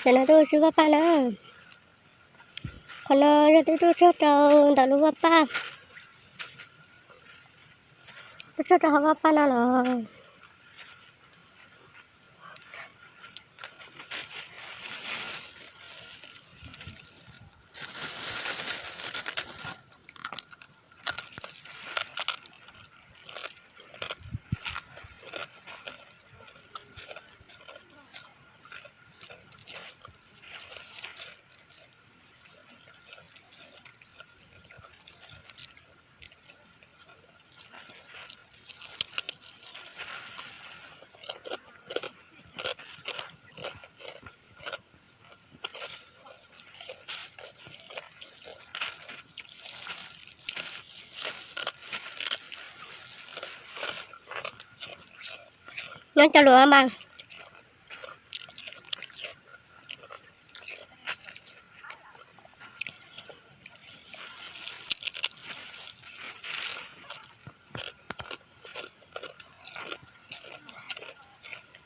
Cov no tuaj ua si vaj paj na. Qhov no yog twb tuaj txog rau ntawm lub vaj paj, tuaj txog rau hauv vaj paj no los. Nyob cov lus mas.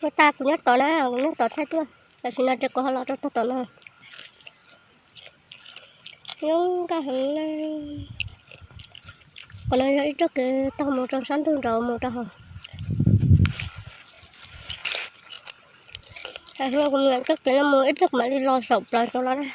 Ua tas kuv nyob tod na, kuv nyob tod thaij tuaj, tam sim no ces kuv ho los rau tog tom no. Zoo nkauj heev na. Qhov no yog ib txoj kev taug mus rau sab ntug nraud mus rau hauv. Kuv txoj kev no mus ib pliag kuv mam li los saum plaws rau lawm na.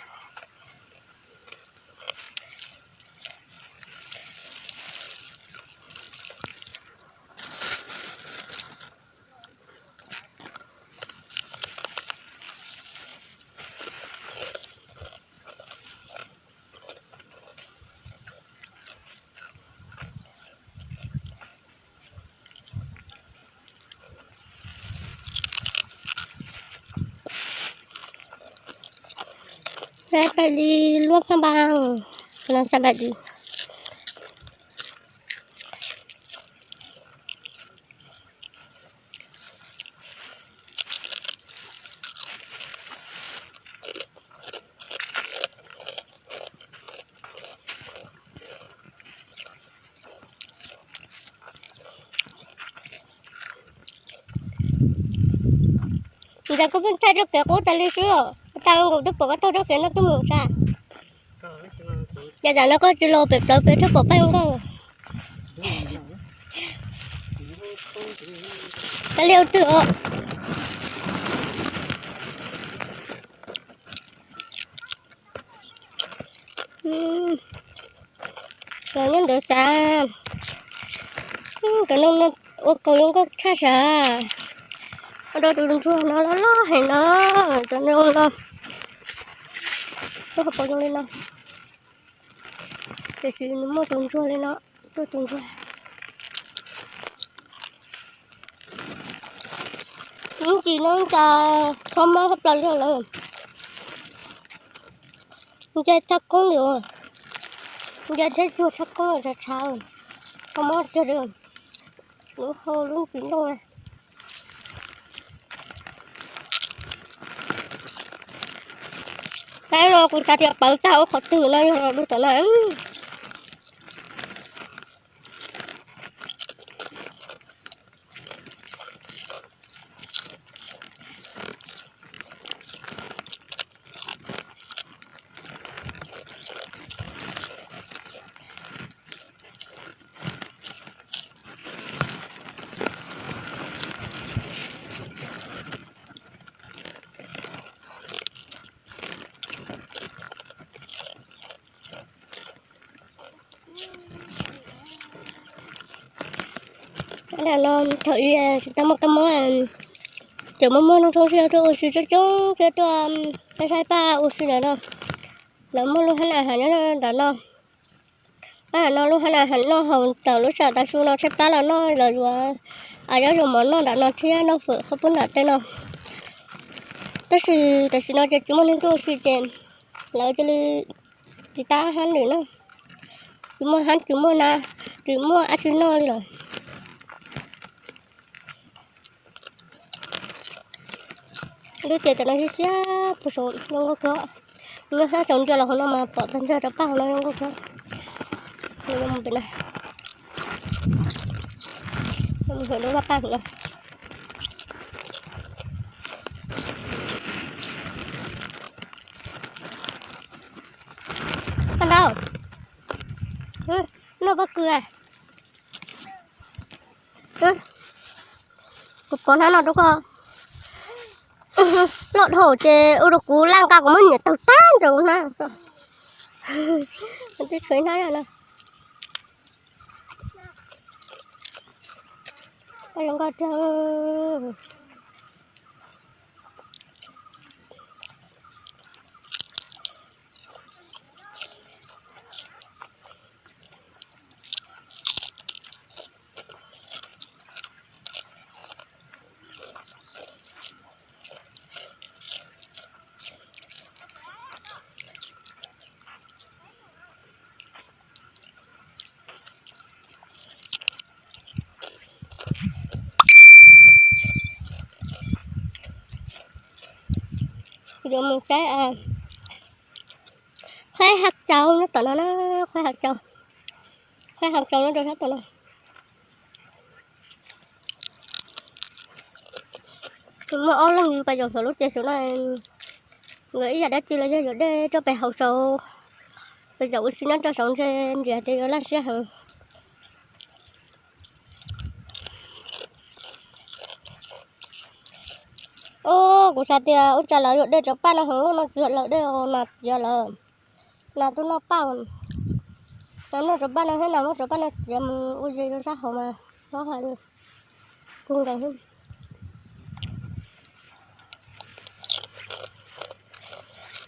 Pais li luaj phaj npas, no pais li. Ntawd koj pheej thaij rau kev qub tas li xwb, tas nkaus twb pom koj taug rau kev no tuaj mus sas. Yam tam no koj tsis los pem plawv pem thiaj pom paj nkauj. Koj liaj twg os? Cov nyob ntawd sas, cov no ua kaus zoo nkauj tshaj sas. Ua rau tus ntsuag no loj loj heev no, cov no no, lub hauv paus zoo li no. Tiam sis nws muaj tus ntsuag li no, tuaj tus ntsuag. Ib ntsis no cas kho mob hauv plaws li lawm. Nce tshaj koob li, nce thiab tsuag tshaj koob tshav tshav, kho mob kiag li. Lub hau lub ntsis nplooj. Tab no kuv xav tias pawv tag ua qhov twg no yog los lub tom no. Tam no thaum ub tsis tau muaj kab mob, cov muaj muaj noj tshoob siab tuaj ua si coob coob thiab tuaj saib paj ua si ntawm no. Lawv muaj lub hab na hav nyob ntawm no. Pab no lub hab na hav noj haus tawm lub sij hawm tav su no tshaib plab los noj los yuav zaub yuav mov noj ntawm no thiab noj fawm qhob pub nram tej no. Tab sis tam sim no ces tsis muaj neeg tuaj ua si ces lawv cia li tsis tab hab lwm no, tsis muaj hab tsis muaj na, tsis muaj dab tsi noj li lawm. Lub tsev tam no siab siab puag saud zoo nkauj kawg. Nyob sab saud ntsia los hauv no mas pom tag ntsag rov paj hauv no zoo nkauj kawg. Mus pem no, mus hauv lub vaj paj hauv no. Pob kws, kuv pov hnab no rau koj. Loj dhau ces ua rau kuv laj nqa kuv muab nyiam tawg tag nrho hnab. Twb tshuav ib hnab no. Zoo nkauj tiag. Yuav mus saib qhuaib hav tsaus nyob tom no na, qhuaib hav tsaus, qhuaib hav tsaus nyob rau sab tom no. Muaj ob leej yug pas yaum saum lub tsev saum no, nkawd ib yam dab tsi los yog yuav dej rau pem hauv saud, pas yaum ua si nyob rau saud ntshe ntsia tias yuav laj siab heev. Ub, kuv xav tias ua cas lawv yuav dej rau paj no heev, lub no txiav lawm dej nas txiav lawm. Nas twb noj paj, nas noj rau paj no thiab, nas muab rau paj no txiav mus ua ze rau sab hauv mas hlob heev. Kub nkaus.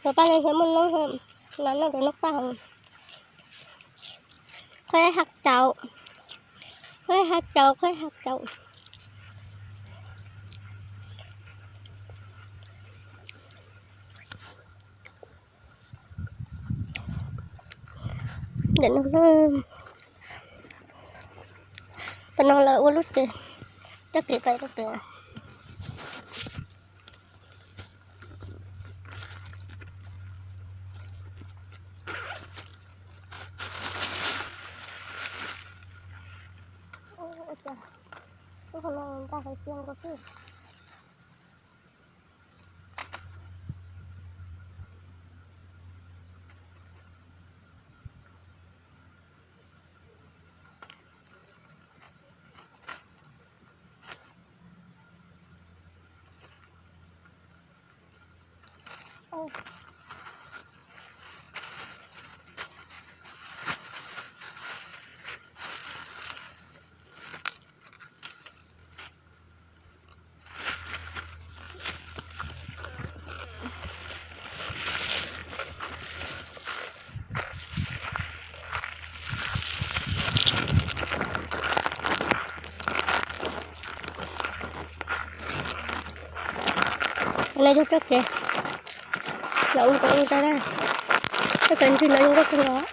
Rau paj no thiab muaj noob, nas noj rau noob paj heev. Qhuaib hav tsaus, qhuaib hav tsaus, qhuaib hav tsaus. Ntawm no, tam no lawv ua lub tsev, txoj kev pais rau pem. Ua cas lub qhov no ntag hais tias nkaus xwb. No yog txoj kev los ua tau ua tau na, txoj kev ntsis no zoo nkauj kawg nkaus.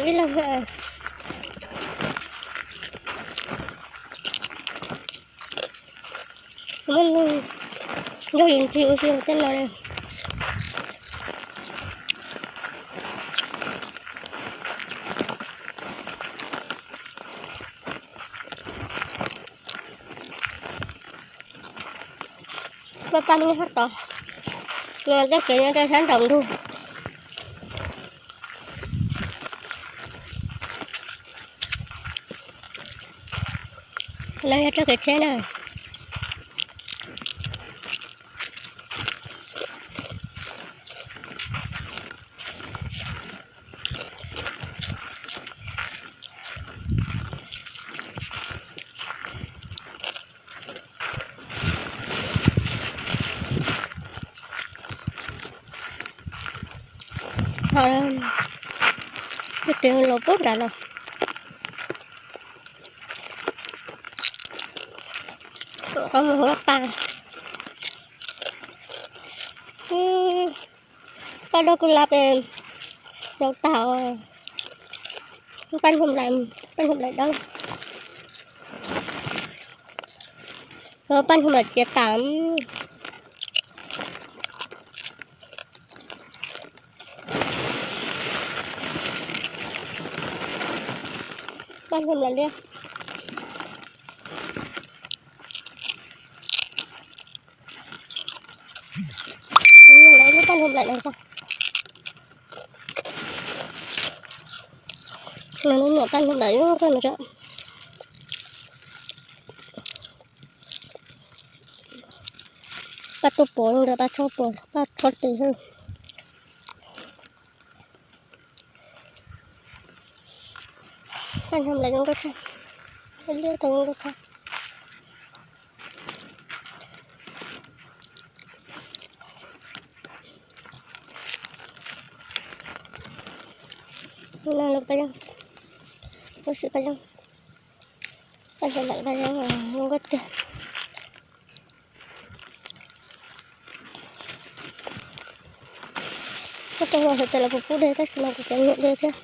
Ib leeg, muaj neeg nrog yus ntsis ua si tej no. Paj paj nyob sab tod, no txoj kev nyob rau sab nraum ntug. No yog txoj kev tsheb na. Ho, tej tes los puag nrad los. Koj mus huab tas. Paj dog kuj lab es, yau tag. Paj hnub lawm, paj hnub lawm dawb. Paj hnub lawm tiav tas. Paj hnub lawm liab. Lub paj hnub lawm no, no lub niam paj hnub lawm no. Paj tuaj puas ntawd, paj tshab puas, paj tshab tes xwb. Paj hnub lawm zoo nkauj tshaj, liab tau zoo nkauj tshaj. No los paj yeeb, ua si paj yeeb, paj hnub lawm paj yeeb zoo nkauj tiag. Koj coj los hais tias los kuv pub dej tab sis mas kuv cov nyiam dej thiab.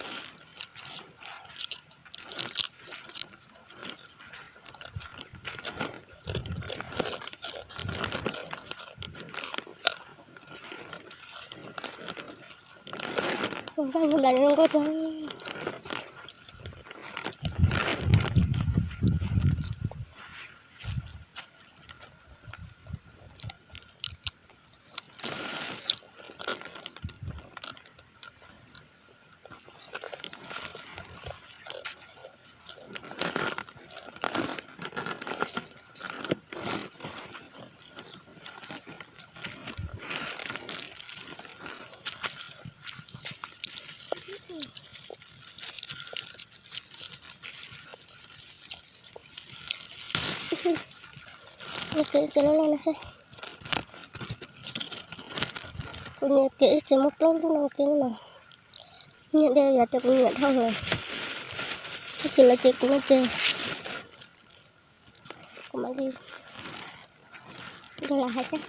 Paj hnub lawm zoo nkauj tiag. Ib txhia loj loj no xwb. Kuv nyiam tias ib txhia muaj plaub lub no kiag no. Nyiam dej yog tias kuv nyiam dhau lawm. Ib txhia lawv ces kuv no ces kuv mam li nrog lawv hais thiab.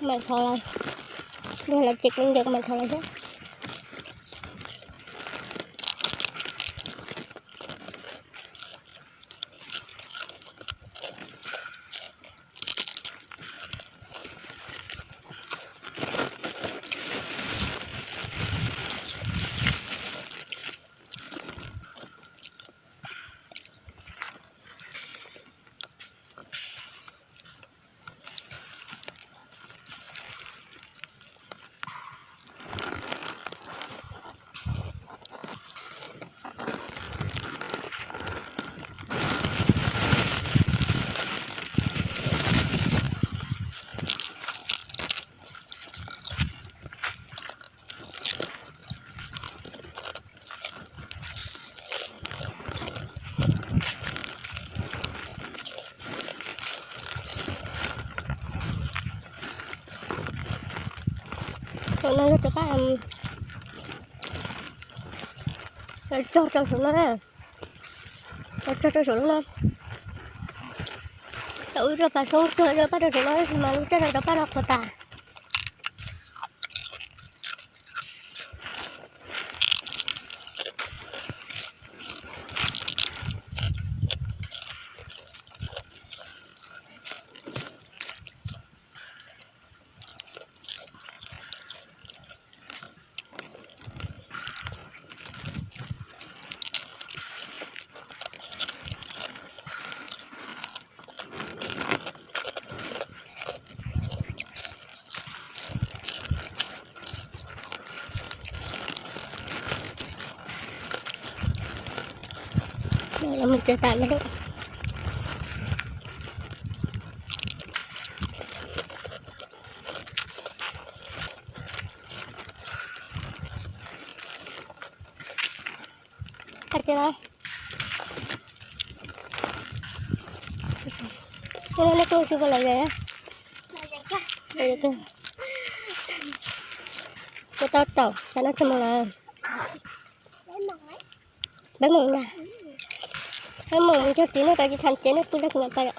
Mam thov lawv, nrog lawv ces kuv nyiam kuv mam thov lawv thiab. Saum no yog rov qab cog rau saum no na. Cog rau saum lub no. Tau wb rau pas soob kawg rau paj rau saum no tab sis mas lub raj rau rau paj rau qhuav tas. Los mus tsev tas lawm. Hais tias, nej tuaj tsis puas lom zem? Kuv tau taum xav noj tshaj mus lawm. Peb mus na, peb mus cog txiv nej, peb tsis tham tsev nej pw tag kuv mam pais lawm.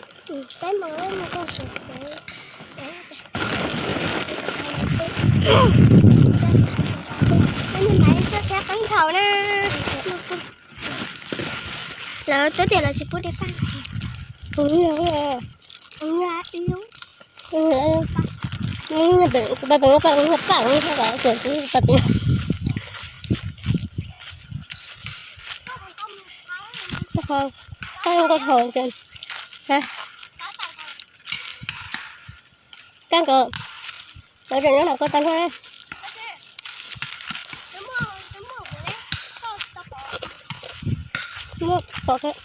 Lawv twb tias lawv tsis pub dej paj. Kab nkaus, lawv tseem nyob nram ko tag nrho. Kom koj,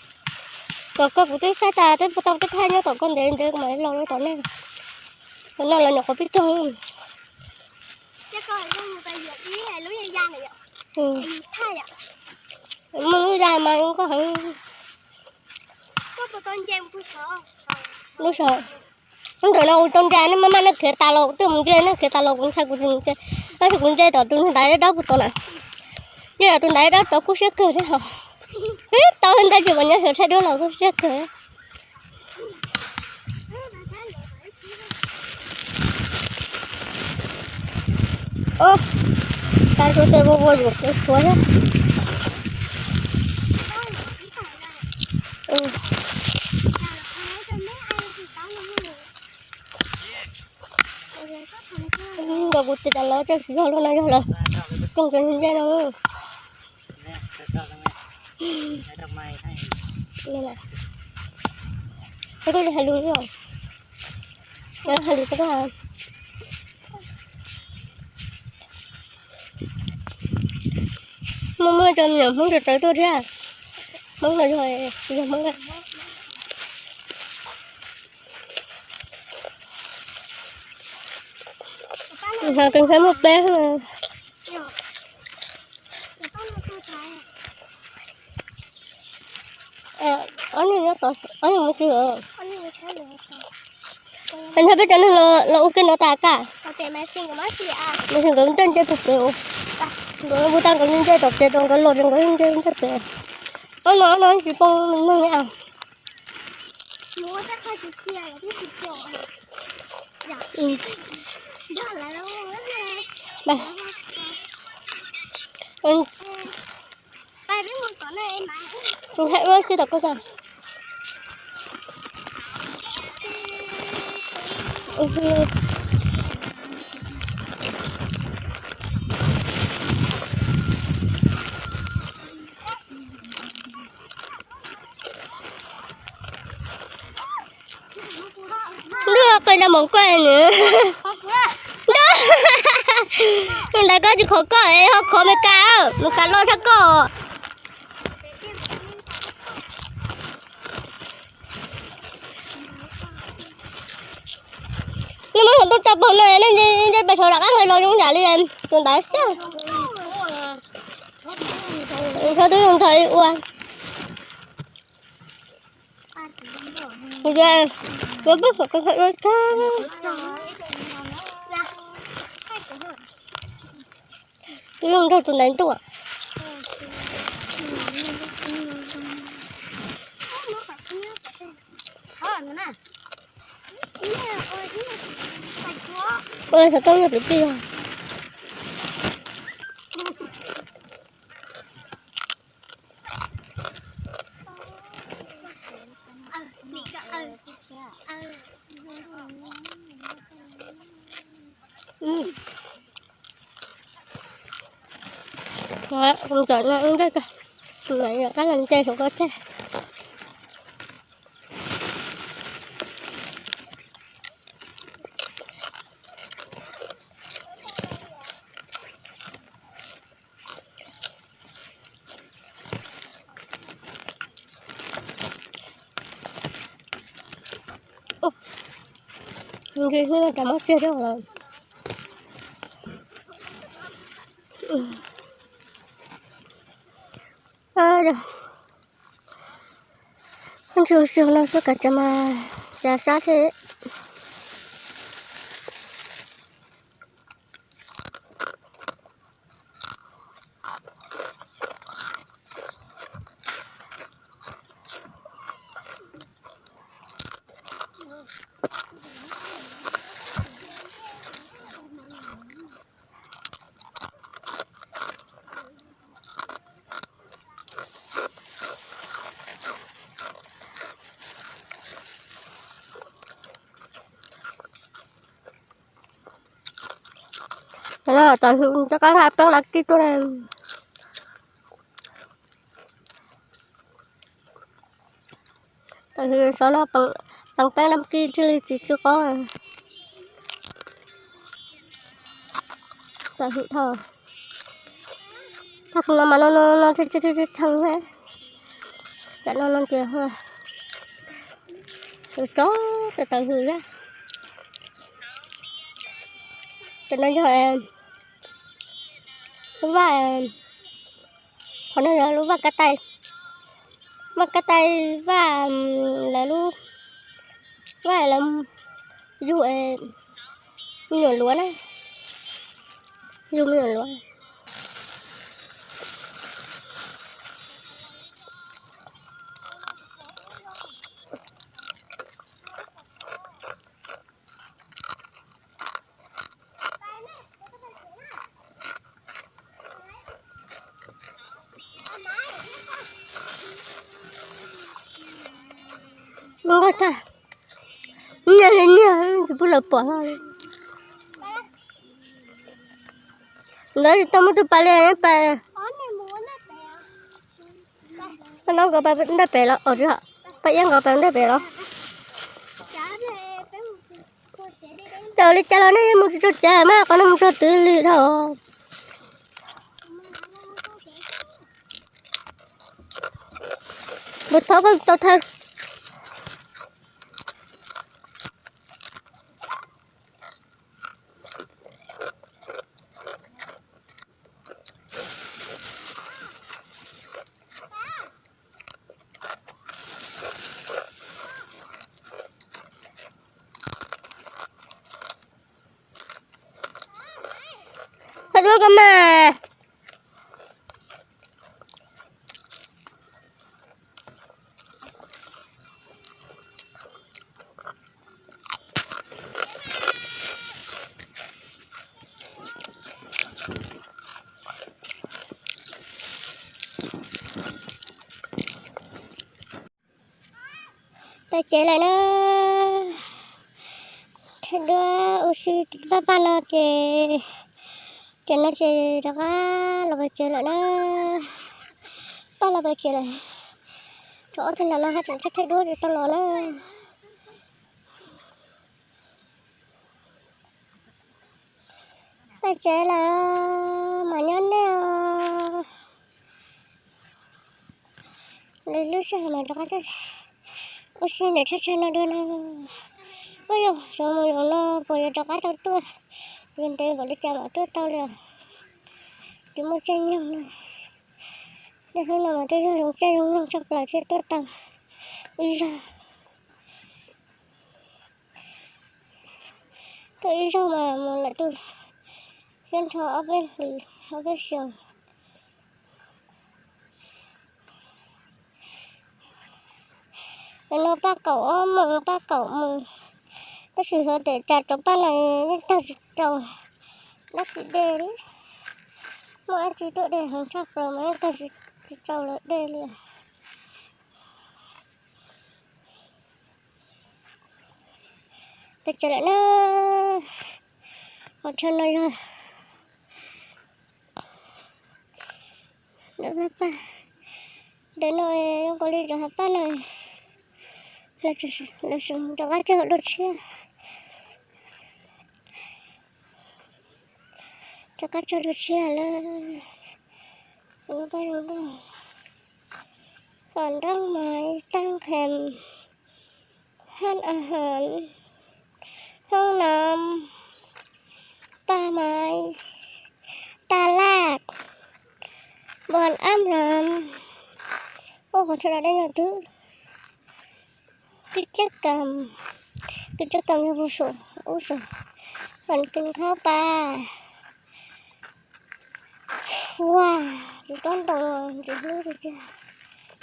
kuv twb saib tas twb tau, twb thaij nyob tom koj ntev ntev kuv mam los rau tom nej. Tom no los nyuam qhuav pib cog. Muaj lub zaj mas koj heev. Lub saum, ntawm no kuv tau ntsa, nej maj maj nej khiav tas los kuv twb mus nce, nej khiav tas los kuv ntshai kuv tsis mus nce. Tab sis kuv nce tom tus ntawd dawb puag tod na. Nce tom tus ntawd dawb tod kub siab kawg thiab hos. Tau ntawd tsis pom nyob sawv thaij duab los kub siab kawg. Tab sis tej vuag vuag yuav kuv suav thiab. Nkawd kuv tias tas lawv tseem tsis yog lub no yog lawv coj cov ntse no. Koj hais lus li os, hais lus rau koj. Muaj muaj cov me nyuam Hmoob tawv tawv tuaj thiab. Hmoob no yog, yog Hmoob. Nws hais kws ntshaib muaj peb xwb. Ob niag nyob tod, ob niag mus twg os? Ntshe peb cov neeg los ua ke no tas kaj. Mas nkawd nce nce pem pem, nkawd ua tag nkawd nce tom pem, nkawd los nkawd nce nce pem. Ob no ob no tsis poob neeg li as. Kuv hais ua tsis tau koj. Ntuj, qe nrog mus koj nws. Ntuj, ntawd koj tsis khov koj, ho khov Meskas, Meskas loj tshaj koj. Nej muab hluav taws tso pog no, nej nce pes tsawg rov qab nqis los zoo yam li tus ntawd xwb. Txhob twb zoo ntxhov ua. Kuv pab pom koj ua tag. Twb zoo nraug tus ntawd ntuj. Ua xov tooj yog kwv tij. Kuv tseem nce, kuv mam rov qab los nce saum koj tsheb. Nqis hnub no cas muab tsiag coj los. Ntsis ua si no xwb, kav tsij mas cas sab thiab. No tam hwm rov qab nqa peeb dab kib tuaj na. Tam hwm xov no peeb dab kib thiaj li tsis tsw qob. Tam hwm tho, tag no mas no no no tshee, tam no no ces tso tam hwm na. Tam no yog lub vaj, qhov no yog lub vaj kab tais, vaj kab tais, vaj, lawv lub vaj lawv yug me nyuam luav na, yug me nyuam luav. Nkauj tag, nyiag li nyiag tsis pub lawv pom no li. Nkawd tsis tau muaj tus pas li, pas, pas no nkawd pas ntej pem los, pas iab nkawd pas ntej pem los. Ces li cas los nej mus tsis txog tsev mas qhov no mus txog twg li dhau. Puas thov koj tau thawj. Thawj duab koj mas. Peb tsev lawm na. Thawj duab ua si paj paj no ces, ces no ces rov qab los peb tsev lawm na. Paj los peb tsev lawm. Tshuav ob tug nram no haj tseem thawj duab tsis tau los na. Peb tsev lawm mas nyob nej os. Lwm lub sij hawm mas rov qab tuaj ua si ntawm thaj chaw no dua no. Ua yog zoo mus zoo no puas yuav rov qab tau tuaj, yog ntev npaum li cas mam tuaj tau li os. Tsis muaj txaj nyoog no. Tej hnub no mas twb yog zoo txaj zoo nyoog tshaj plaws thiaj tuaj tau ib zaug. Tuaj ib zaug mas mus lawm tus, nyob nrho ob peb hlis ob peb xyoos. Nim no paj kaum ob mus paj kaum mus, tab sis hov tias cas rau paj no yeej tag tsis rau dab tsi dej li. Muaj dab tsi tuaj dej heev tshaj plaws mas yeej tag tsis rau lawv dej li. Peb tsev lawm na, hos chaw no yog ntawm Hab Paj, ntawm no zoo nkaus li rau Hab Paj no, lawv rov qab cog dua tshiab, rov qab cog dua tshiab lawm. Paj zoo nkauj, tom nroog mas tag khem, haj a hom, hoob nom, paj mais, taj laj, npoo ab ram, ua qhov chaw dab nyuag twg, kws txawb kam, kws txawb kam yog puag saum ub saum, hom kws nkhaub pas. Ua, tsis tob ntoo, tsis hlub tiag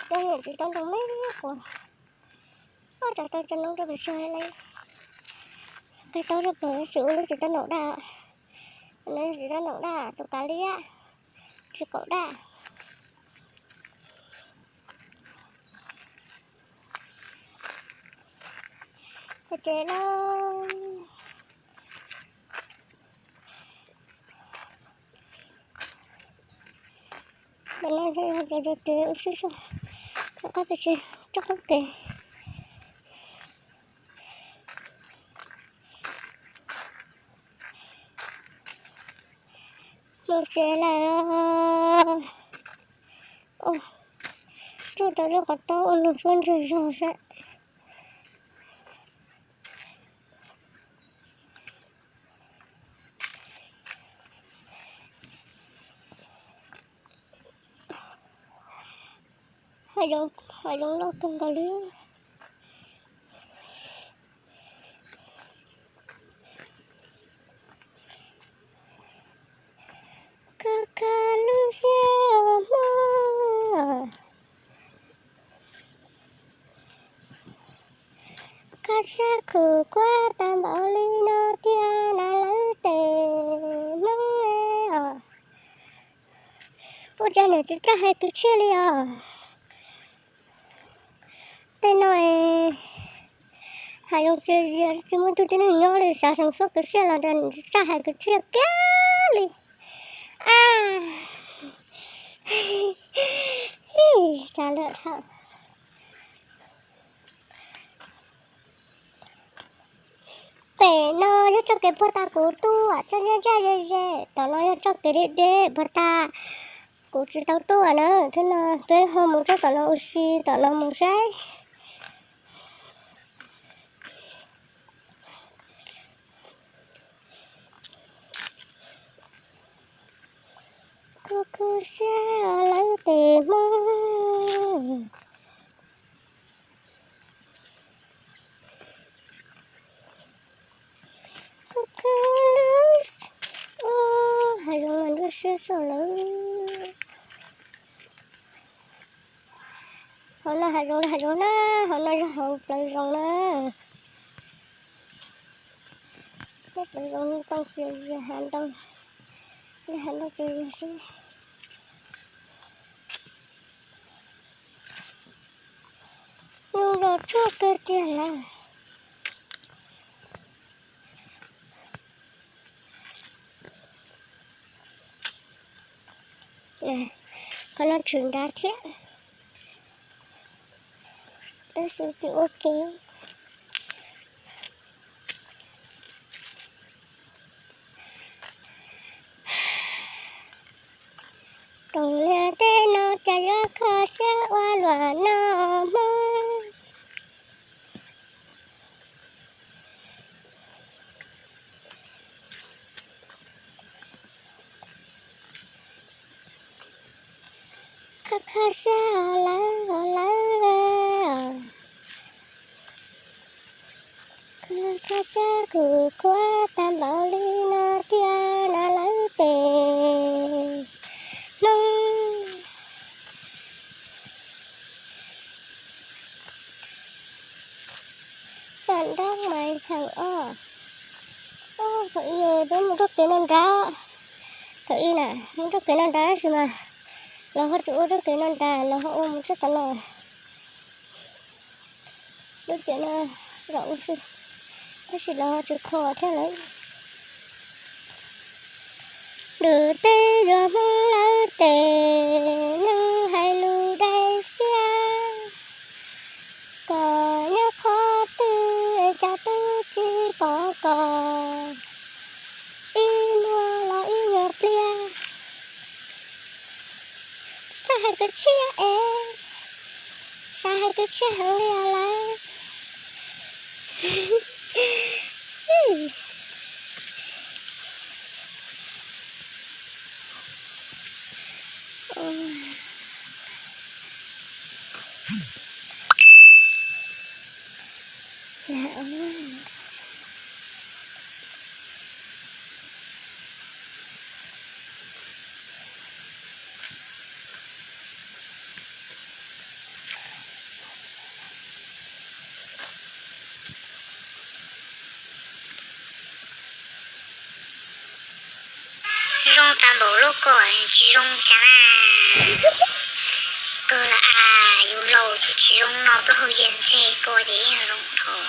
tiag, tsis tob ntoo me quas. Ua rau tau cov noob rau pem tsuag li. Qig taub rau pem tsis ua lub tsis tob ntoo daj, tsis tob ntoo daj tus kav liab, tsis kaum daj. Ces lauj, No yog cov ris ub sib soj, qab kev tsev, tsob qab kev. Mus tsev lawm. Tsuj tau lub qhov taub ua nws suab ntswg zog saib. Hav zoov loj kawg nkaus li. Khav khav lub siab ua Hmoob, khav siab khuv khuav tag npaum li no thiab na lawv tej Hmoob os. Ua cas niam tsis txawj hais kwv txhiaj li os? Tej no hav zoov tsis muaj tug tib neeg nyob li, xav xeev suab kwv txhiaj los tsis txawj hais kwv txhiaj kiag li. A, cas lawm dhau. Pem no yog txoj kev puag ta kuv tuaj txog nyob ntsaj ze ze, tom no yog txoj kev deb deb puag ta. Kuv tsis tau tuaj na, thwb no peb ho mus txog tom no ua si tom no mus saib. Khuv khuv siab lawv tej Hmoob. Khuv khuv lawv, hav zoov mas nruab siab soj lawm. Hauv no hav zoov li hav zoov na, hauv no yog hauv plawv zoov na. Nyob plawv zoov tau ces hav ntoo, li hav ntoo ces yog xwb. Nws los tshuaj kawg tiag lawm. Qhov no tshwm nrad thiab, tab sis twb ua ke. Roos niag teb no cas yuav kho siab ua luaj no Hmoob. Kho kho siab lawv lawv, kho kho siab khuv khuav tag npaum li no thiab na lawv tej Hmoob. Nram nrab mas heev os. Thaum ub peb mus rau kev no nrad, thaum ub na mus rau kev no nrad tab sis mas los ho tsis ua rau kev no nrad, los ho ua mus txog tom no. Lub tiam no zaum ua si, tab sis los ho tsis kho thiab lawm. Ntuj teb yuav Hmoob lawv tej neeg hais lus dai siab, kom nyob qhov twg cas twb tsis pom kom ib muag los ib nyuag pliag. Txawj hais kwv txhiaj es, xav hais kwv txhiaj heev li os lawv. Zoo tas npaum lub ko tsis zoo cas na. Kawg lawm as, yus laus ces tsis zoo no, plaub hau yag ntxeg ko ces yeej zoo dhau.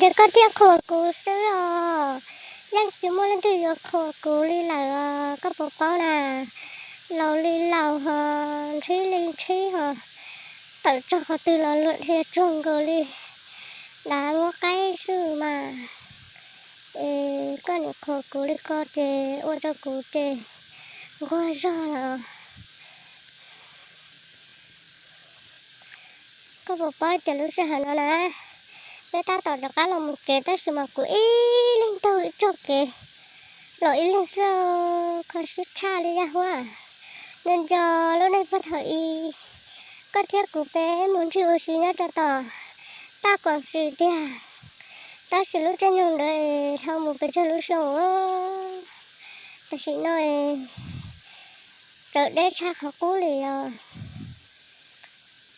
Ces koj thiaj qhuas kuv xwb os. Yeej tsis muaj leej twg yuav qhuas kuv li lawm os, koj puas paub na? Laus li laus ho, ntxhib li ntxhib ho, tawm txog qhov twg los luag dhia tsuag nkaus li dav muab qaib xwb mas. Es koj nim qhuas kuv li ko ces ua rau kuv ces nquag zog lawm. Koj puas paub tias lub sij hawm no na, peb tab tom rov qab los mus tsev tab sis mas kuv ib leeg taug ib txoj kev los ib leeg xwb, kho siab tshaj li yaj huab. Nco nco lub neej pog thaum ub, koj thiab kuv peb mus ntsib ua si nyob rau tom Taj Kuam Fwm tiag, tab sis lub caij nyoog ntawd dhau mus pes tsawg lub xyoo. Tam sim no es txawm deb tshaj qhov qub li os.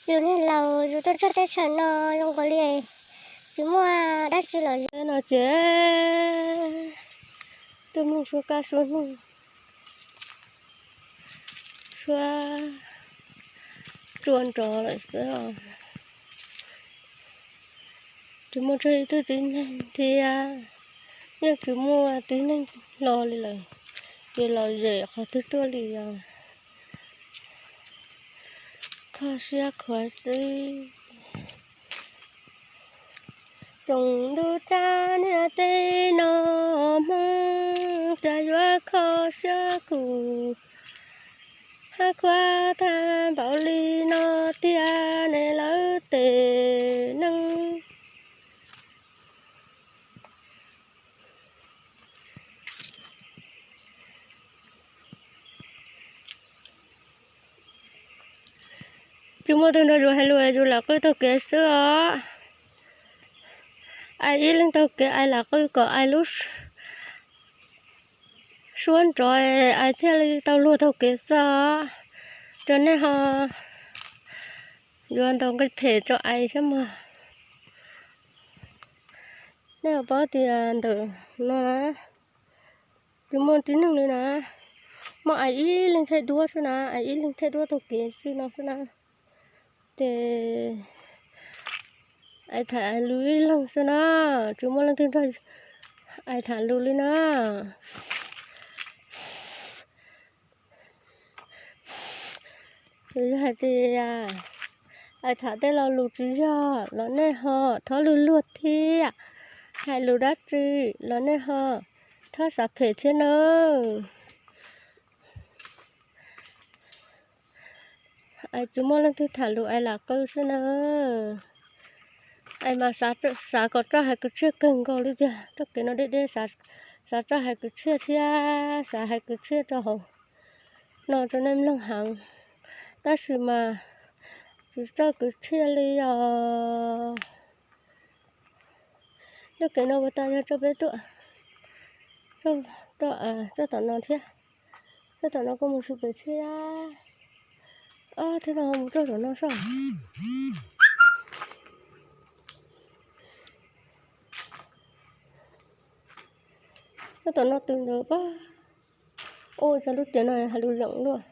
Yus niag laus yus tuaj txog teb chaws no zoo nkaus li tsis muaj dab tsi lawm. No ces tuaj mloog suab kab suab hnub, suab tsua nrov lawm xwb. Tsis muaj txog ib tug txiv neej thiab, yeej tsis muaj txiv neej hlo li lawm, ces los zem qhov twg tuaj li os. Kho siab khuav xwb. Tsoom ntuj tsav niam teb no, Hmoob cas yuav kho siab kuv hab khuav tag npaum li no tiag ne lawv tes neeg. Tsis muaj tug nrog yus hais lus, yus lam qw taug kev xwb os. Ais ib leeg taug kev, ais lam qw kom ais lub suab nrov, ais thiaj li tau luag taug kev xwb os. Rau nej ho yuav ntaus nqi phem rau ais thiab mog. Nej ho paub tias ntawm no na, tsis muaj tib neeg li na, muaj ais ib leeg thaij duab xwb na, ais ib leeg thaij duab taug kev xwb no xwb na. Ces ais tham ais lus ib leeg xwb na, tsis muaj leej twg nrog ais tham lus li na. Yog hais tias ais tham tej lo lus tsis yog los nej ho thov luag luag thiab, hais lus dab tsi los nej ho thov xav phem thiab nawb. Ais tsis muaj leej twg tham lus, ais lam qw xwb na. Ais mas xav kom txoj hais kwv txhiaj kawg nkaus li tiag, txoj kev no deb deb, xav txoj hais kwv txhiaj thiab xav hais kwv txhiaj rau hauv no rau nej mloog heev, tab sis mas tsis txoj kwv txhiaj li os. Lub kev no puas tas yog txoj peb tuaj, txoj tom no thiab, txoj tom no kuj mus tsis pem thiab. Ob, thiab no mus txoj tom no soj. Txoj tom no tws ntawd pab. Ua cas lub tiam no hais lus zeem luaj.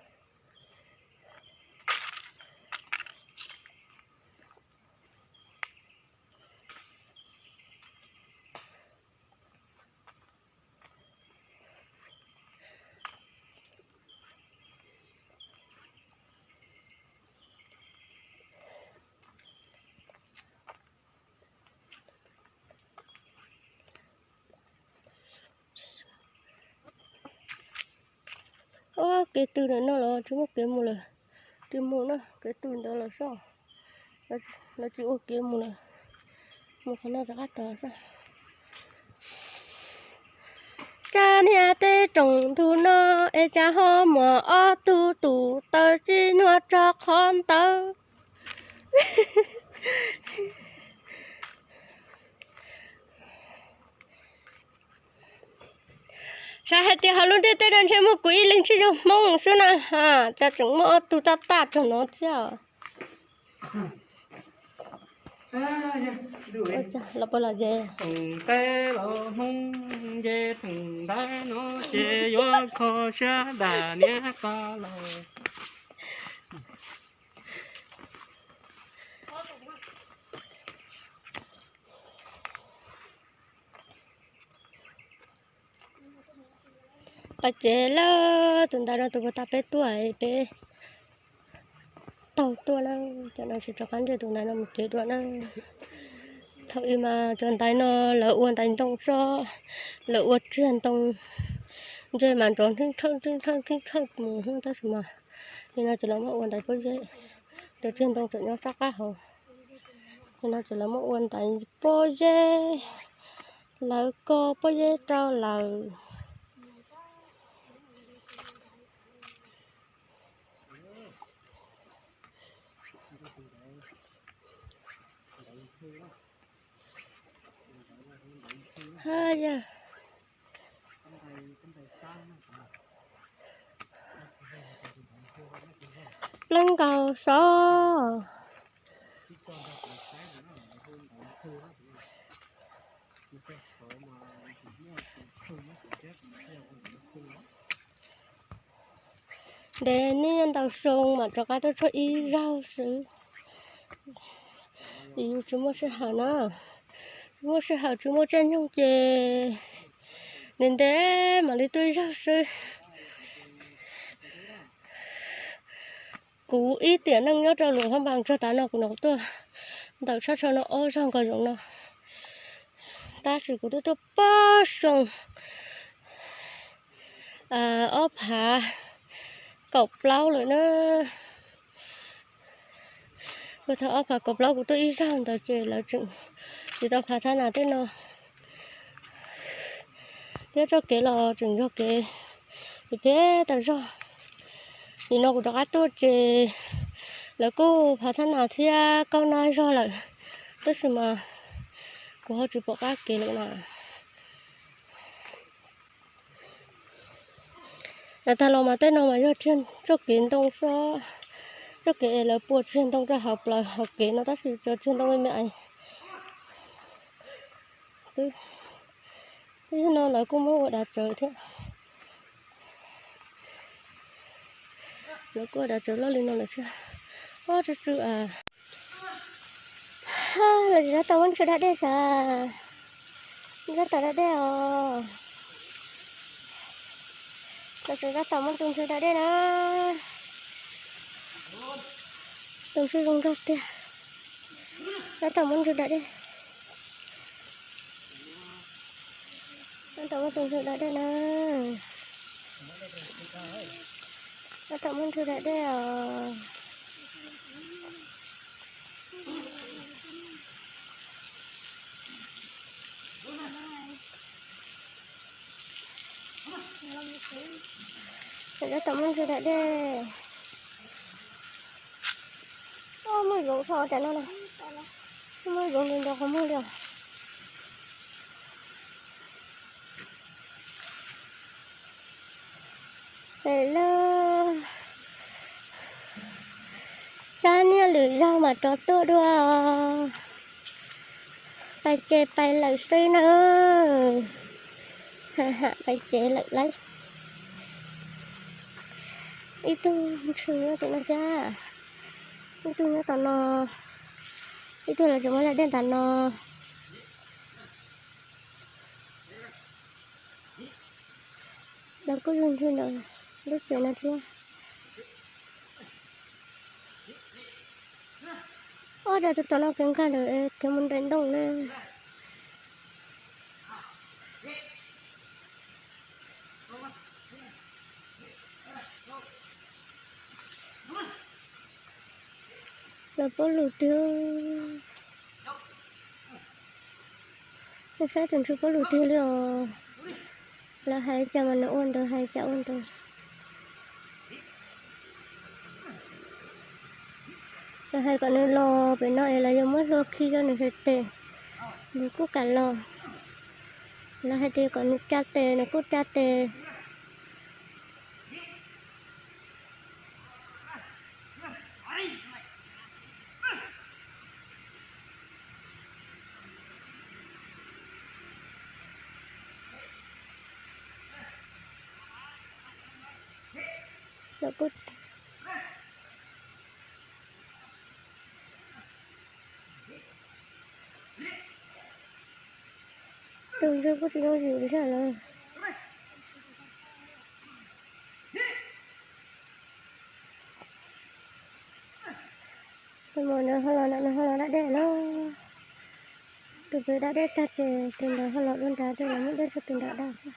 Ob, kev tws ntawm no los tsis muaj kev mus lawm. Tsis mus na, kev tws ntawd los soj, lawv tsis ua kev mus lawm. Mus qhov no rov qab tod soj. Tsav niam teb, tsoom ntug no es cas ho muaj ob tug tus taw tsis nuag tso qhov ntawd. Xav hais tias hauv lub ntiaj teb no ntshe muaj kuv ib leeg tsis yog Hmoob xwb na, cas tseem muaj ob tug tab taj rau no thiab. Los puas los ze? Nqe los Hmoob nce theem ntab no ces yuav kho siab dag niam qab los. Pais tsev lawm, tus ntawd no tus puag ta peb tuaj, peb taug tuaj na, cov no tsis rov qab ntsib tus ntawd no mus tsev dua na. Thaum ub mas cov ntaiv no lawv ua ntaiv ntoo tso, lawv ua tsiag ntoo, ntsej mas nrov nrhawj nrhawj nrhawj nrhawj nrhawj mus tab sis mas nim no ces lawv muab ua ntaiv pob zeb, cov tsiag ntoo tseem nyob sab qab hauv. Nim no ces lawv muab ua ntaiv pob zeb, lawv ko pob zeb rau lawm. Ha yawg, pleev nkaus sov. Ntev neb ntaus zoo mam rov qab tuaj tshuab ib zaug xwb. Yus tsis muaj sij hawm na, tsis muaj sij hawm tsis muaj caij nyoog ces ntev ntev mam li tuaj ib zaug xwb. Kuv ib tiam neej nyob rau Luam Phab Npas txog tav no kuv hnov tuaj ntawm sab saud no ob zaug nkaus zoov no, tab sis kuv twb tuaj pab xyoo ob phav kaum plaub lawm na. Kuv thaum ob phav kaum plaub kuv tuaj ib zaug ntawd ces lawv tseem tsis tau phav thab nas tej no, thiab txoj kev los tseem yog kev phem phem tas zog. Nim no kuv rov qab tuaj ces lawv kuj phav thab nas thiab kauj nab zog lawm, tab sis mas kuv ho tsis pom qab kev lawm na. Lawv tag los mas tej no mas yog txoj kev ntoo, txoj kev es lawv pua txiag ntoo rau hauv plaws hauv kev no tab sis cov txiag ntoo me me xwb. Ib no lawv kuj muab ua dav tsawv thiab. Lawv kuj ua dav tsawv loj li no lawm thiab. Ob, tsw tsw a. Lawv tseem tab tom muab ntxhw da dej sav. Tab tom da dej os. Lawv tseem tab tom muab tus ntxhw da dej na. Tus ntxhw zoo nkauj tiag. Tab tom muab ntxhw da dej. Tab tom muab tus ntxhw da dej na. Tab tom muab ntxhw da dej os. Tab tom muab ntxhw da dej. Muaj zoov tso cov no na. Muaj zoov nco nco qhov muag li os. Lawm, tsab niag lwm zaug mam rov tuaj dua. Pais ces pais lawm xwb na. Ham ham pais ces lawm lauj. Ib tug ntxhw nyob tim no thiab. Ib tug nyob tom no. Ib tug lawv tseem muab da dej ntawm no. Lawv kuj zoo ntsws ntawm lub tsev no thiab. Ob, rau tus tom no kev nkag lawm, kev mus nraim ntoo na. Lawv pob lus twg, saib tus ntxhw pob lus twg li os. Lawv hais cas mas nws ua ntawd, hais cas ua ntawd. Lawv hais kom nws los pem no es lawv yuav muab hlua khi rau nws sawv tes, nws kuj kam los. Lawv hais tias kom nws tsa tes, nws kuj tsa tes. Lawv kuj, tus ntxhw kuj tsis yooj yim li thiab lawm. Tus muam ntawd ho los, nws ho los da dej no. Tus pem da dej tag ces tus ntawd ho los dua nrad, ces los muab dej rau tus ntawd da xwb.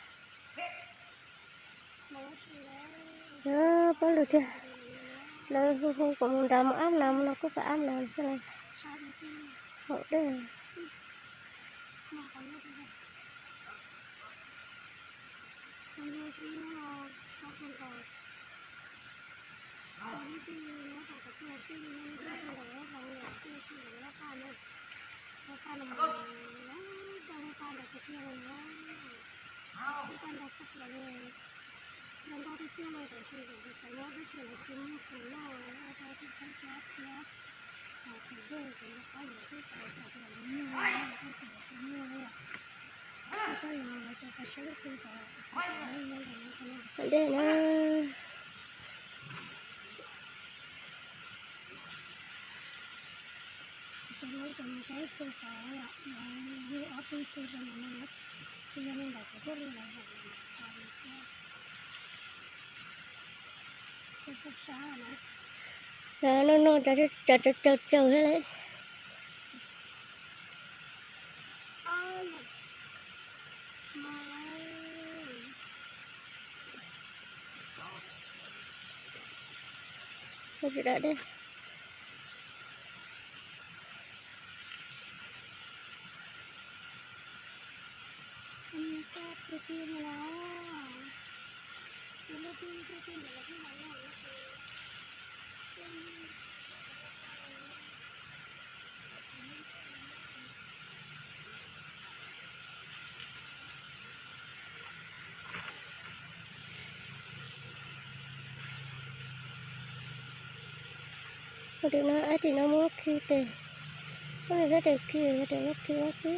Pob lws thiab, lawv hu hu kuv mus nrad mus ab nas, mus no kuj pab ab nas xwb na. Haus dej. Dej na. No no, cov caws caws thiab lawm. Tsis da dej. Ua tim no, ua tim no muab khi tes, muab nws sab tes khi, yog tias muab khi ua khi.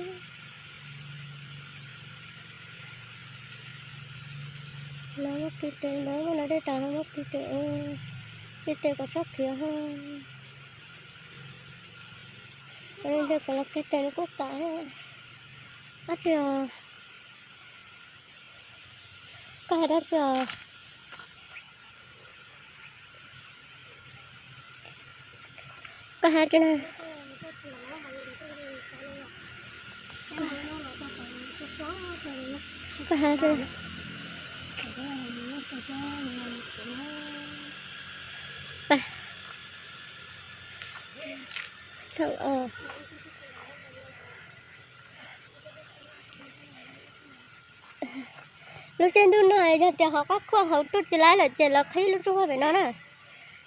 No muab khi tes, muab no dej tas muab khi tes, khi tes kom txhob khiav ho. Ua li ntawd kom los khi tes nws kuj kam. Dab tsi os? Koj hais dab tsi os? Koj hais dab tsi na? Koj hais dab tsi? Thaum, lub caij ntuj no yog tias hauv qab khuaj hauv tuaj tsis laib lawm ces lawv qhib lub rooj vag pem no na.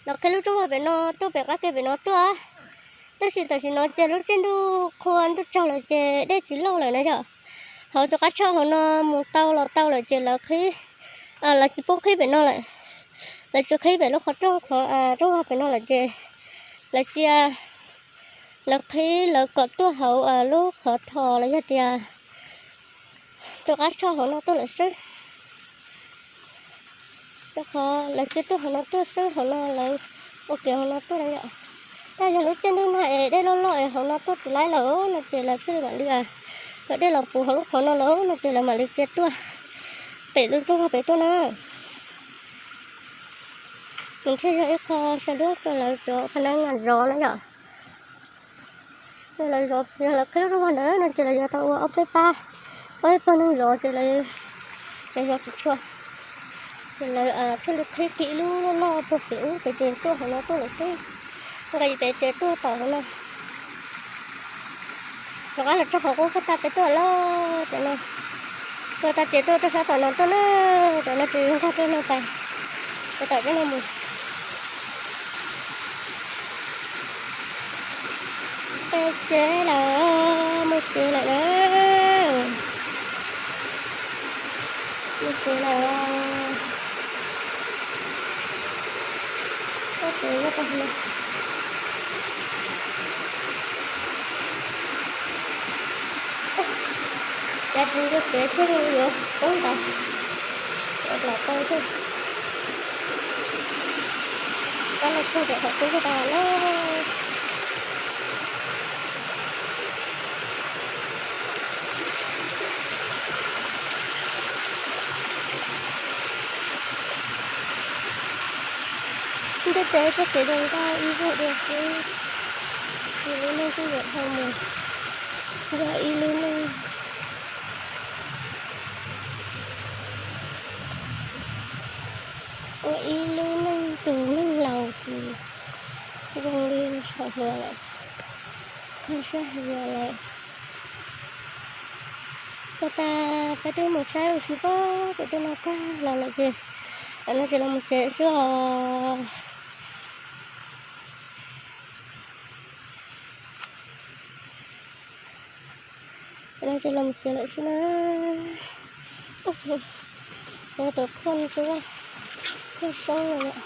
Lawv qhib lub rooj vag pem no tuaj pem qab ke pem no tuaj. Tab sis tam sim no ces lub caij ntuj qhua ntuj tsaug lawm ces dej tsis loj lawm na yom. Hauv tus qab tshoj hauv no mus tau los tau lawm ces lawv qhib, lawv tsis pub qhib pem no lawm. Lawv tsis qhib pem lub qhov rooj, qhov rooj vag pem no lawm ces lawv cia, lawv qhib lawv kom tuaj hauv lub qhov thom los yog tias tus qab tshoj hauv no tuaj lawm xwb. Rau qhov lawv cia tuaj hauv no tuaj xwb, hauv no lawv ua kev hauv no tuaj na yom. Tab yog lub caij ntuj nag es dej loj loj es hauv no tuaj tsis laib lawm no ces lawv thiaj li mam li, lawv dej los puv hauv lub qhov no lawm no ces lawv mam li cia tuaj pem lub rooj vag pem tuaj na. Nws thiaj yog ib qho xya duab rau lawv cov phab nab zov na yom. Yog lawv zov, yog lawv qhib lub rooj vag ntawd no ces lawv yuav tau ua ob peb pab, ob peb pawg neeg zov ces lawv, lawv zov tsis tshua. Ces lawv thiaj li qhib kiag ib lub loj loj puag pem ub pem ces tuaj hauv no tuaj lawm xwb. Nqa pem tsev tuaj tom hauv no. Rov qab los txog qhov qub kiag tag peb tuaj lawm cov no. Tuaj tag ces tuaj tuaj sab tom no tuaj na, cov no ces nkag tuaj no pais, pais tom cov no mus. Peb tsev lawm, muaj tsev lawm na. Muaj tsev lawm. Muaj tsev nyob rau hauv no. Cav tsis nco kev thiaj li yuav poob ntawd, los tau thiab. Koj los txog pem qhov qub tag lawm. Ntiaj teb txoj kev zoo nkauj ib zaug dua xwb. Ib lub neej twb yuav dhau mus, yog ib lub neej ua ib lub neej tus neeg laus ces zoo li tshau hluas lawm, kho siab hluas lawm. Txog tas peb twb mus saib ua si pab pem tej no tag los lawm ces, no tsis los mus tsev xwb os. No tsis los mus tsev lawm xwb na. Tus qhuaj tsis, qhuaj soob lawm.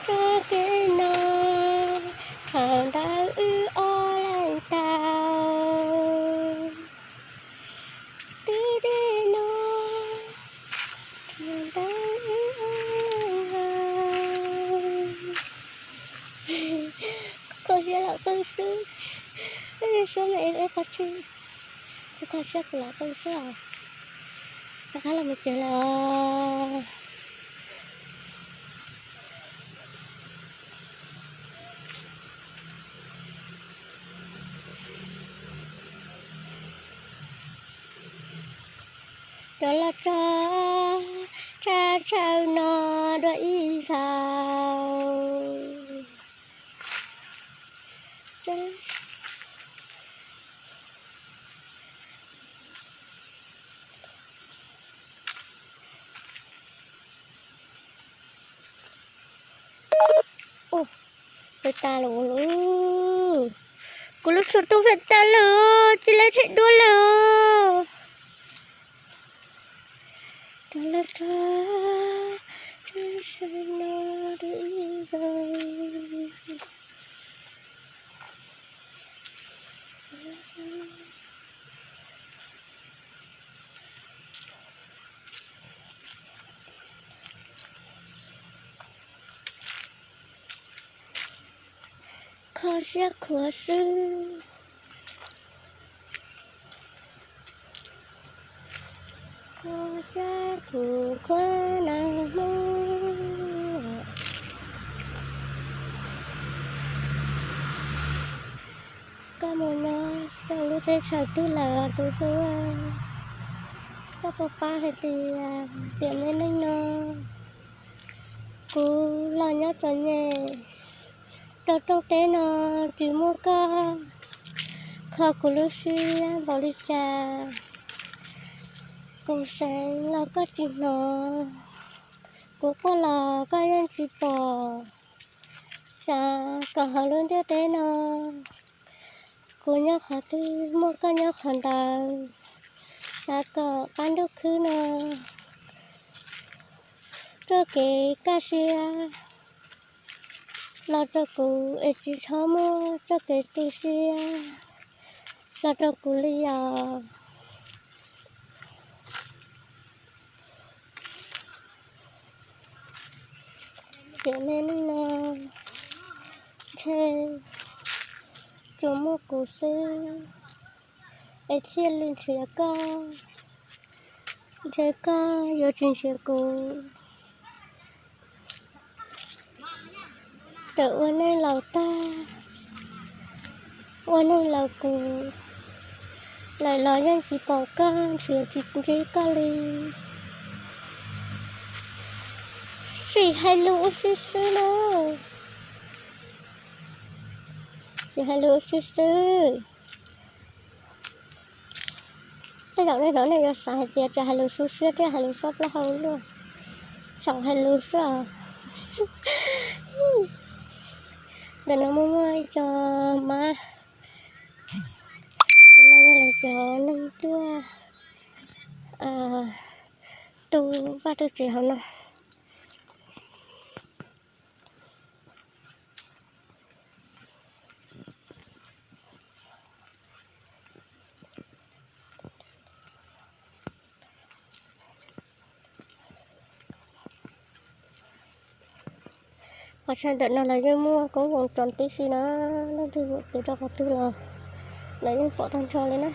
Txoj kev no, thaum ntawd wb ob leeg tau, twb deb no, thaum ntawd wb ob leeg tau. Kho siab los qw xwb, suab me es qhov tsis, kuv kho siab kuv los qw xwb os. Rov qab los mus tsev lawm os. Cov loj tso, tshav tshaj no dua ib zaug. Ua, peb tas lawm ua luaj. Kuv lub xua tuaj peb tas lawm, cia li tshem duab lawm. Cov loj tso, tshav tshaj no dua ib zaug. Kho siab khuav xwb. Kho siab khuav khuav na Hmoob. Koj mus nyob rau lub teb chaws twg lawm tus hlub? Koj puas paub hais tias tiam me neej no kuv los nyob txom nyem rau rooj teb no tsis muaj koj, kho kuv lub siab npaum li cas. Kuv seev los koj tsis hnov, kuv quaj los koj yeej tsis pom. Xav kom hauv lub ntiaj teb no, kuv nyob qhov twg muaj koj nyob qhov ntawd. Xav kom qab ntuj khwb no txoj kev kaj siab los rau kuv es tsis txhob muaj txoj kev tu siab los rau kuv li os. Tiam me neej no ntshe tsuas muaj kuv xwb es thiaj li nrhiav koj, ntshe koj yuav tsis nrhiav kuv. Txawm ua neej laus tag, ua neej laus kuv lawm los yeej tsis pom koj, nrhiav tsis ntsib koj li. Tsis hais lus ua si xwb na, tsis hais lus ua si xwb. Tej zaum nej hnov nej yuav xav hais tias tsis hais lus xub siab thiab hais lus sob plaub hau luaj, txhaum hais lus xwb. Ntawm no muaj muaj ib co mab, no yog lawv cov neeg tuaj tu vaj tu tsev hauv no. Qhov chaw ntawm no lawv yeej muaj koob voos tsoom tib si na, leej twg yuav kev rau qhov twg los lawv yeej pom tag nrho li na.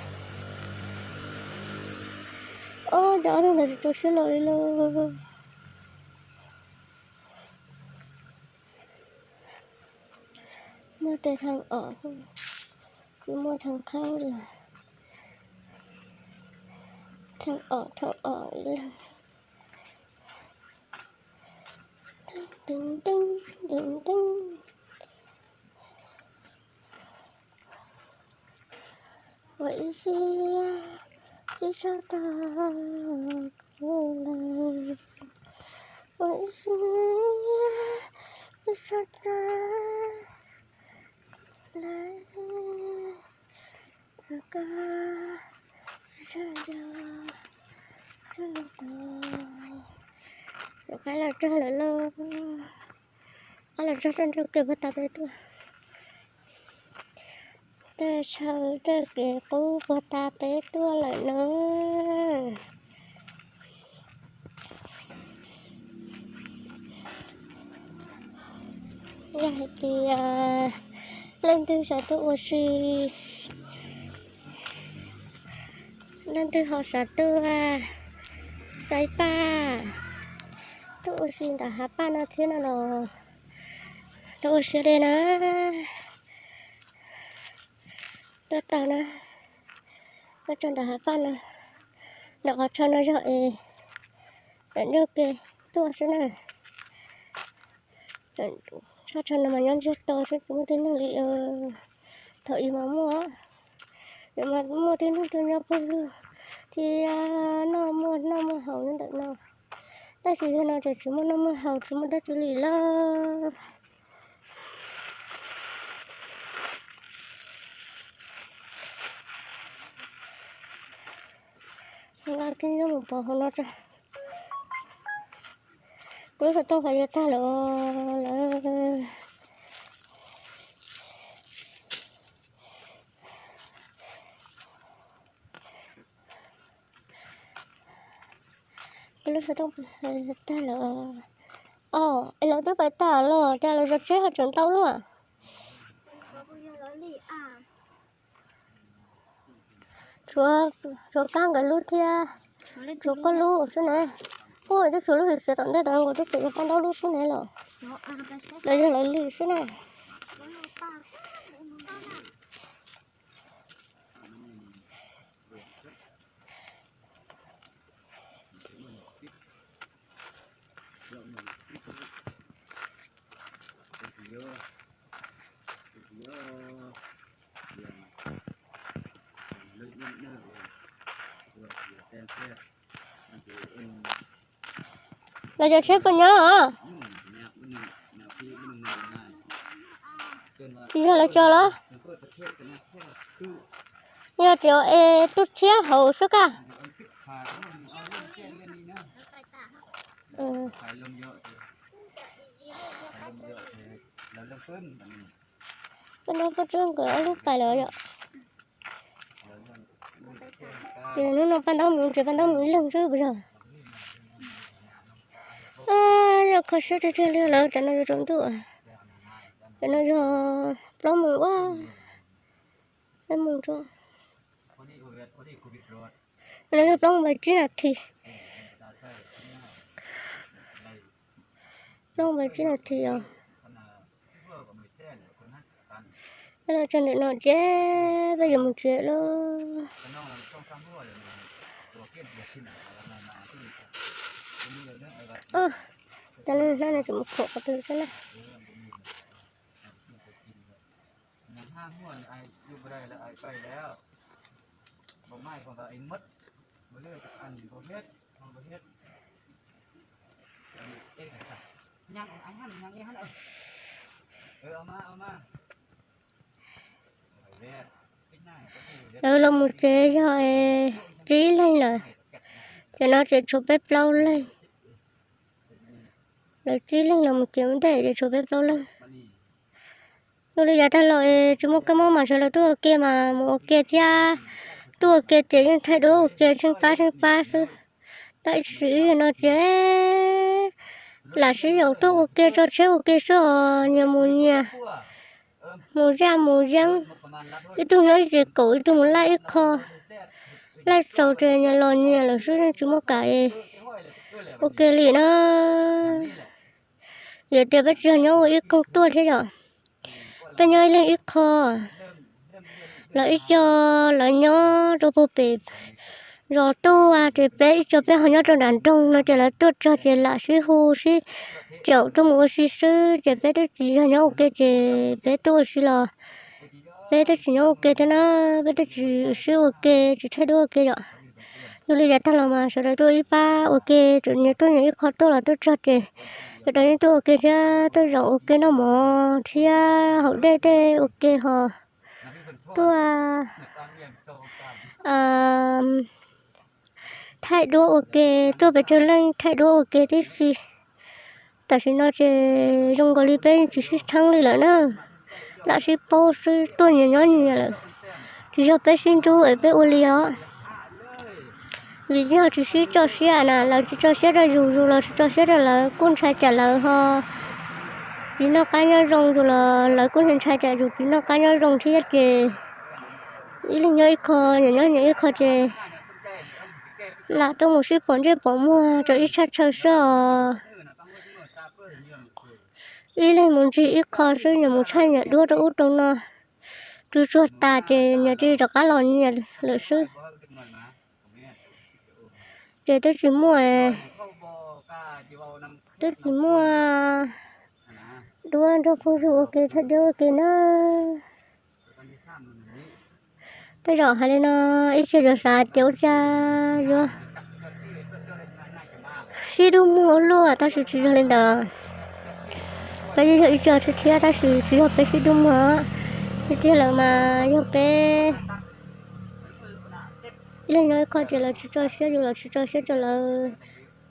Ob, cov ob tug ntawd tsis tu siab los li lauj. Muaj tej thaj om, tsis muaj thaj qhaub li. Thaj om, thaj om li. Ua ib siab tsis tshua tau kuv lawm, ua ib siab tsis tshua tau lawm. Koj tsis tshua tau, tshua tau, rov qab los txog lawm lauj. Qab los txog rau nraum kev puag ta peb tuaj. Tej chaw tej kev qub puag ta peb tuaj lawm no. Yog hais tias leej twg xav tuaj ua si, leej twg ho xav tuaj saib paj, tuaj ua si ntawm hav paj no thiab no los tuaj ua si li na. Tuaj tau na, tuaj txog ntawm hav paj no, ntawm qhov chaw no yog es ntawm nraum kev tuaj xwb na. Tsob chaw no mas nyob ntsiag to xwb tsis muaj tib neeg li. Thaum ub mas muaj, muaj tib neeg tuaj nyob pawg lug thiab noj muaj noj muaj haus nyob ntawm no. Tab sis yog no ces tsis muaj noj muaj haus tsis muaj dab tsi li lawm. Nqa kib nyob mus pov hauv no tso. Kuv lub xov tooj qhov yuav tag lawm lawm. Kuv lub xov tooj tag lawm. Os, es lawv twb pais tas los cas lawv zov tsheb ho tseem ntau luaj? Tshuav, tshuav Kab nkawd lub thiab, tshuav koj lub xwb na. Ua twb tshuav lub siav tom ntej tod nkaus twb tseem yog paj ntaub lub xwb na los. Lawv yog lawv li xwb na. Lawv cov tsheb puas nyob os? Tsis yog lawv cov los? Yog tsis es tub tshiab hauv sub kaj. Paj ntaub paj tsawb nkawd ob lub pais lawm yom. Ces hnub no paj ntaub mus tsev, paj ntaub mus ib leeg xwb puas yog? Yog kho siab tiag tiag li lawm, tam no yuav tsaus ntuj. Tam no yog plaub moos ua, peb moos rau. Tam no yog plaub moos pais tsib nas this. Plaub moos pais tsib nas this os. Peb los txog ntawm no ces peb yuav mus tsev lauj. Cov no hnab no tseem mus khuam qhov twg xwb na. Lawv los mus tsev yog tsib leeg lawm, ces no tsev tshuav peb plaub leeg. Lawv tsib leeg los mus tsev ua ntej ces tshuav peb plaub leeg. Ua li yav tag los es tsis muaj kab mob mas sawv daws tuaj ua ke mas mus ua ke thiab, tuaj ua ke ces yeej thaij duab ua ke tsheej pab tsheej pab xwb. Tab sis no ces Lam sib yaum tuaj ua ke, tso tsheb ua ke xwb os, nyias mus nyias, mus zaj mus yeeb, ib tug nyob ib ce kaum, ib tug mus laij ib qho, laij tsaus ces nyias los nyias lawm xwb, yeej tsis muaj kam ua ke li na. Yog tias peb tsis yog nyob ua ib koog tuaj thiab yom, peb nyob ib leeg ib qho, lawv ib co lawv nyob rau puag pem zos tuaj ces peb ib co peb ho nyob rau nram nroog no ces lawv tuaj txog ces lam sib hu sib caum tuaj mus ua si xwb ces peb twb tsis yog nyob ua ke ces peb tuaj ua si los peb twb tsis nyob ua ke thiab na, peb twb tsis sib ua ke tsis thaij duab ua ke yom. Yog li yav tag los mas sawv daws tuaj ib pab ua ke, txawm nyias tuaj nyias ib qho tuaj los tuaj txog ces sawv daws yeej tuaj ua ke thiab tuaj zaum ua ke noj mov thiab haus dej tej ua ke ho tuaj thaij duab ua ke, tuaj pes tsawg leej thaij duab ua ke tib si. Tam sim no ces zoo nkaus li peb tsis sib txheeb li lawm na, lam sib paub xwb tuaj nyias nyob nyias lawm, tsis yog peb sib ntxub es peb ua li os. Vim yog tsis sib tso siab na, lawv tsis tso siab rau yus, yus los tsis tso siab rau lawv, kuj ntshai tsam lawv ho tsis noj qab nyob zoo, yus los lawv kuj ntshai tsam yus tsis noj qab nyob zoo thiab ces ib leeg nyob ib qho, nyias nyob nyias ib qho ces lam tuaj mus sib pom ntsej pom muag rau ib tshaj chaw xwb os. Ib leeg mus ntsig ib qho xwb, nyias mus tshaj nyias duab rau ub rau no, tsuag tsuag tas ces nyias cia li rov qab los nyias lawm xwb. Ces twb tsis muaj, twb tsis muaj duab nrog phooj ywg ua ke thaij duab ua ke na. Tej zaum hais li no ib txhia yuav xav tias ua cas yuav sib dub muag ua luaj, tab sis tsis yog li ntawd. Peb yeej yog ib txhia thiab, tab sis tsis yog peb sib dub muag, tiag tiag lawm mas yog peb ib leeg nyob ib qho ces lawv tsis tso siab, yus los tsis tso siab rau lawv.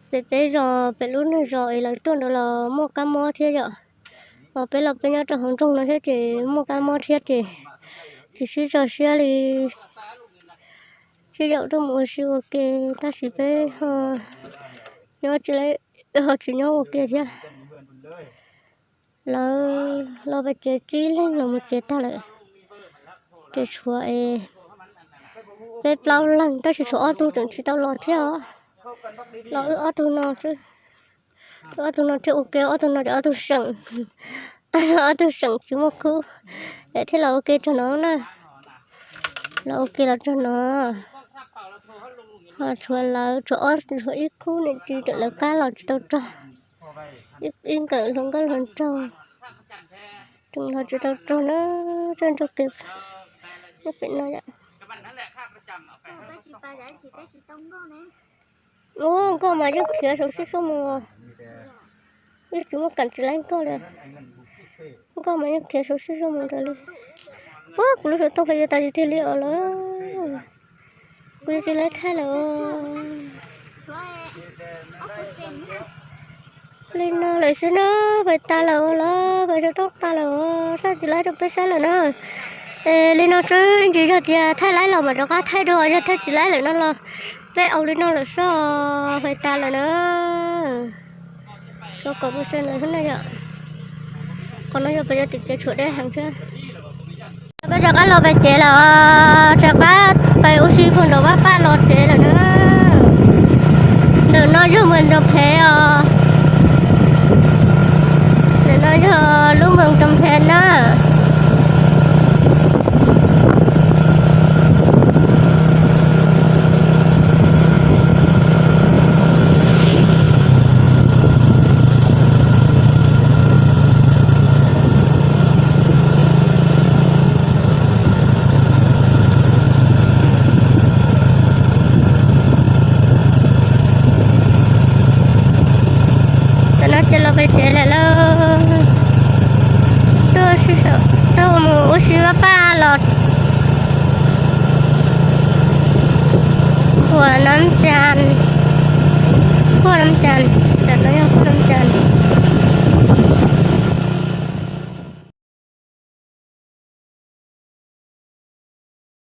Pem peb zos pem lub neej zos es lawv tuaj ntawd los muaj kab mob thiab yom. Ho peb los peb nyob rau hauv nroog no thiab ces muaj kab mob thiab ces tsis sib tso siab li. Sib yaum tuaj mus ua si ua ke, tab sis peb ho nyob tsis, ho tsis nyob ua ke thiab. Lawv los pem tsev tsib leeg los mus tsev tag lawm, ces tshuav peb plaub leeg, tab sis tshuav ob tug tseem tsis tau los thiab os. Los wb ob tug no xwb, wb ob tug no thiaj ua ke, ob tug no ces ob tug seem, ob tug seem tsis muaj khub, es thiaj los ua ke txog no na. Los ua ke los txog no, ho tshuav lawv, tshuav ob, tshuav ib khub niam txiv tseem lawv qab los tsis tau txog, ib nkawm hluas nkauj hluas nraug tseem los tsis tau txog na, txoj nrog kev nyob pem no yom. Ua nkoj mas yeej khiav saum sib suab mus, yeej tsis muaj kam tsis laib nkoj li. Nkoj mas yeej khiav saum sib suab mus ntawd li. Ua kuv lub xov tooj pes yuav tas tiag tiag li os lawm, kuv yuav tsis laib thaij lawm. Li no lawm xwb na, pes tas lawm os lawm, pes xov tooj tas lawm os, thaij tsis laib rau peb saib lawm na. Es li no xwb, tsis yog tias thaij laib los mam rov qab thaij dua, yog thaij tsis laib lawm no los peb ua li no lawm xwb, pes tas lawm na. Rau kom peb saib lawm xwb na yom. Qhov no yog peb yuav tim kev tshuam deb heev thiab. Peb rov qab los pem tsev lawm, rov qab pem ua si puag nram Vaj Paj los tsev lawm na. Ntawm no yog mus Nroog Phev os. Ntawm no yog lub moos Nroog Phev na. Tam no ces los pem tsev lawm lauj. Tuaj, tuaj mus ua si Vaj Paj los Khuam Nab Cas, Khuam Nab Cas, ntawm no yog Khuam Nab Cas.